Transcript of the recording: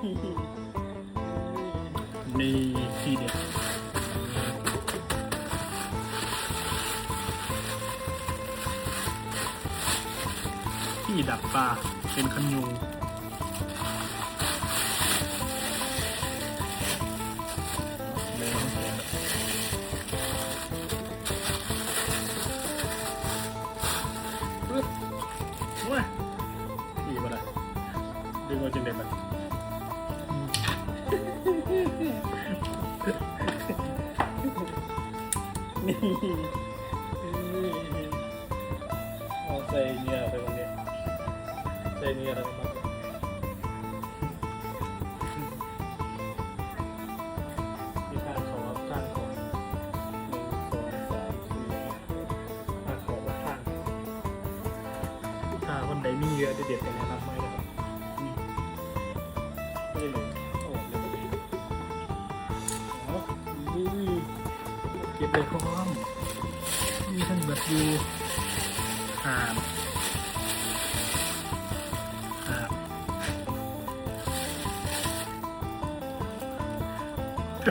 ນີ້ ທີເດັດ ທີ່ດັກປາເປັນຄັນຍູງ. ປຶບ ໂອ້ຍ ອີ່ບໍ່ໄດ້ ດຶງອອກຈັ່ງໃດບັດ ນີ້ ນີ້ ເອົາໃສ່ເຫຍື່ອໄປບັດນີ້ ໃສ່ເຫຍື່ອແລ້ວກໍມັດ ມີທາງເຂົ້າ ທາງອອກ ໜຶ່ງ ສອງ ສາມ ສີ່ ຫ້າ ທາງເຂົ້າ ຫົກ ທາງ. ຖ້າຄົນໃດມີເຫຍື່ອເດັດໆ ກໍແນະນຳມາເດີ ນີ້ ນີ້ເລີຍ ເອົາອອກເລີຍ ເອົາ ເກັບໄດ້ພ້ອມ ມີທັງໝົດຢູ່ ຫ້າ